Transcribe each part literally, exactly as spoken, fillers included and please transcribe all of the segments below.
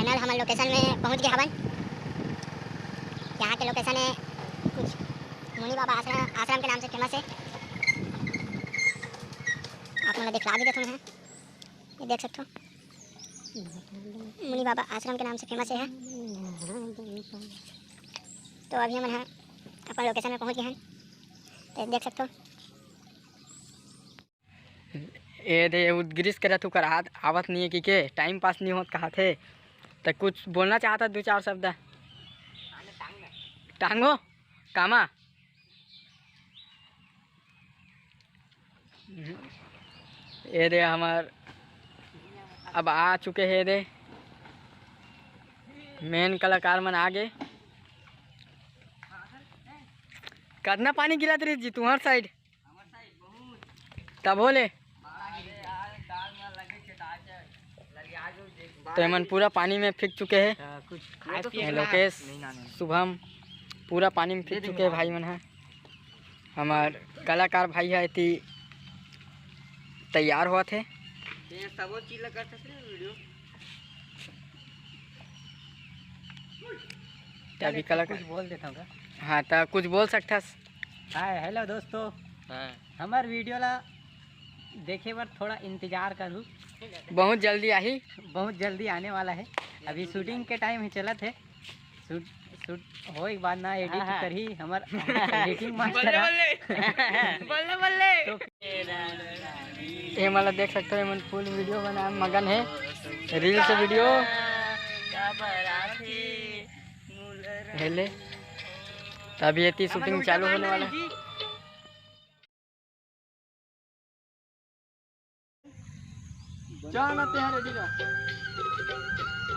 Final हमन location में पहुंच गए हवन। यहाँ के लोकेशन है कुछ मुनि बाबा आश्रम, आश्रम के नाम से फेमस है। आप मन ला दिखला भी देथों मैं, ये देख सकथो, मुनि बाबा आश्रम के नाम से फेमस है। तो अभी हमन ह अपन लोकेशन में पहुंच गए हैं, तो देख सकथो। ए दे, उदग्रिस करत, ओकर हाथ आवत नहीं है कि के, टाइम पास नहीं होत कहत हे। त कुछ बोलना चाहता, दो चार शब्द? टांगो, कामा? ए दे, हमर अब आ चुके हे दे, मेन कलाकार मन आ गे। कतना पानी गिरत रहिस जी तुंहर साइड? तभो ले। तो एमन पूरा पानी में फेंक चुके हे। हाँ, कुछ खाए पिए ये के ला। लोकेश, नहीं, ना, नहीं। शुभम, पूरा पानी में फेंक चुके हे भाई मन ह। हमर कलाकार भाई ह एती तैयार होवत हे। ये सबो चीज ला कर सकते हैं वीडियो। त अभी कलाकार कुछ बोल देता हूँ का? हाँ, त कुछ बोल सकथस। हाय, हेलो दोस्तों। हाँ। हमर वीडियो ला देखे बर थोड़ा इंतजार करू। बहुत जल्दी आही। बहुत जल्दी आने वाला है। अभी शूटिंग के टाइम ही चलत है। शूट, शूट होए के बाद ना एडिट हाँ, हाँ। करही हमर एडिटिंग मास्टर बल्ले, ह। बल्ले। बल्ले, बल्ले। तो ये मतलब देख सकते हो, एमन फुल वीडियो बनाए मगन है, रील्स वीडियो। हेले, तभी एती शूटिंग चालू होने वाला है। जा ना, तेहा रेडी रह।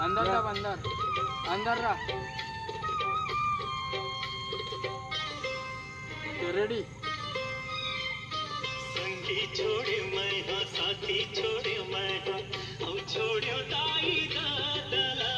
अंदर जा, अंदर, अंदर रह। तो रेडी। संगी छोड़े मैं हा, साथी छोड़े मैं हा, अउ छोड़्यो दाई दादा ला।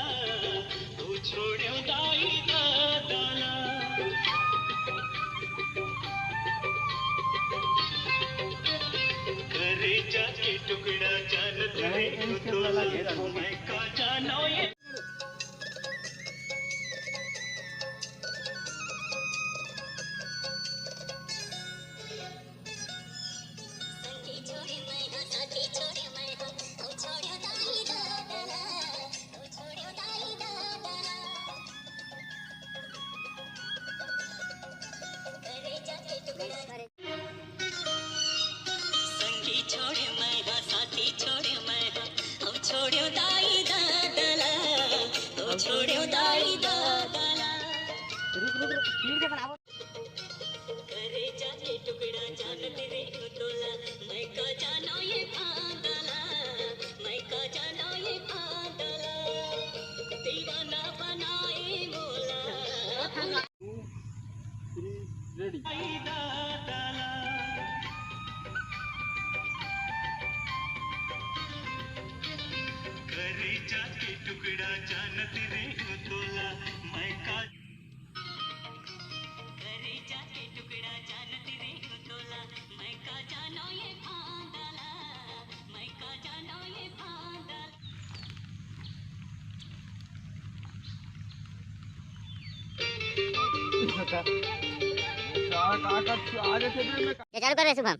रेडी। ये चालू कर रहे शुभम।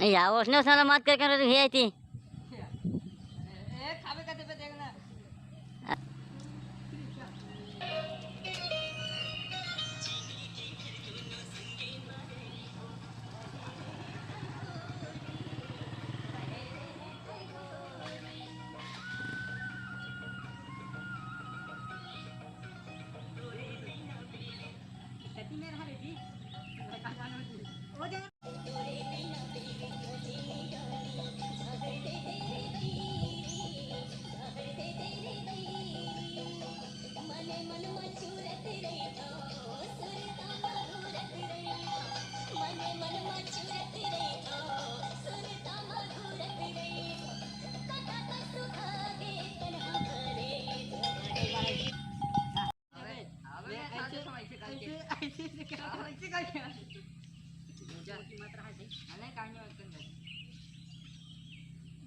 या, उसने उसने मत करके भी आई थी।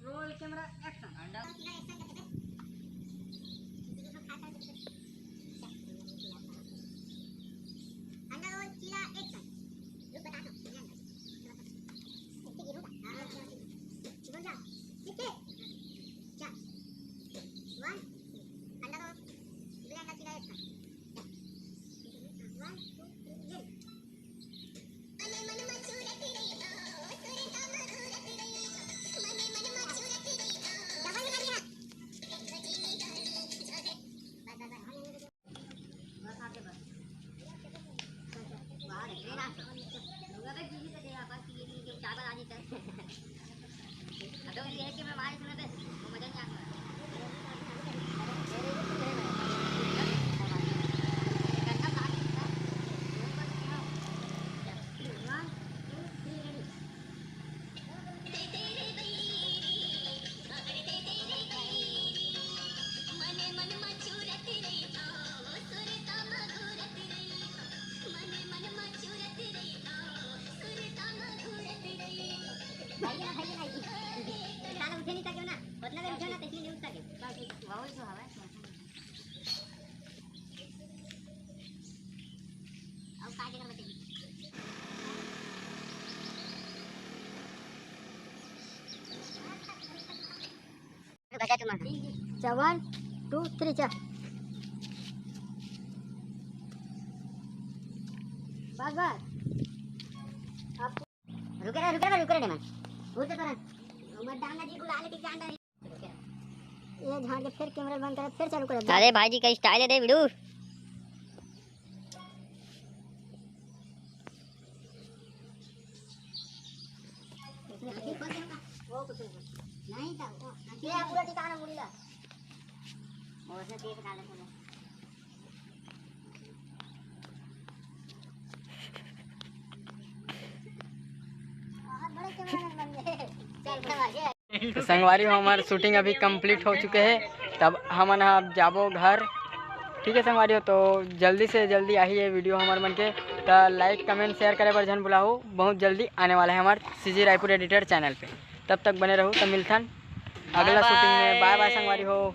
Roll camera, action. One, two, three, चल। बस, बस। रुके रहे, रुके रहे, रुके रहे, मन। उठ तो रहा। मत डालना जी, गुलाल की जान डाली। ये झाड़ के फिर कैमरा बंद करे, फिर चालू करे। अरे भाई जी का style है, दे वीडियो। वो कुछ नहीं। नहीं था, वो ये पूरा ठिकाना मुड़ी ला। वो उसने देख डाले पूरे। बहुत बड़े कैमरामैन बन गए। चल, चल, आ गया। तो संगवारी हो, हमार shooting अभी complete हो चुके हे। तब हमन ह अब जाबो घर। ठीक है संगवारी हो, तो जल्दी से जल्दी आही ये वीडियो हमर मन के। तो like, comment, share करे बर झन भुलाहू। बहुत जल्दी आने वाला है हमार CG रायपुर editor channel पे। तब तक बने रहू, तब मिलथन अगला shooting में। Bye bye संगवारी हो।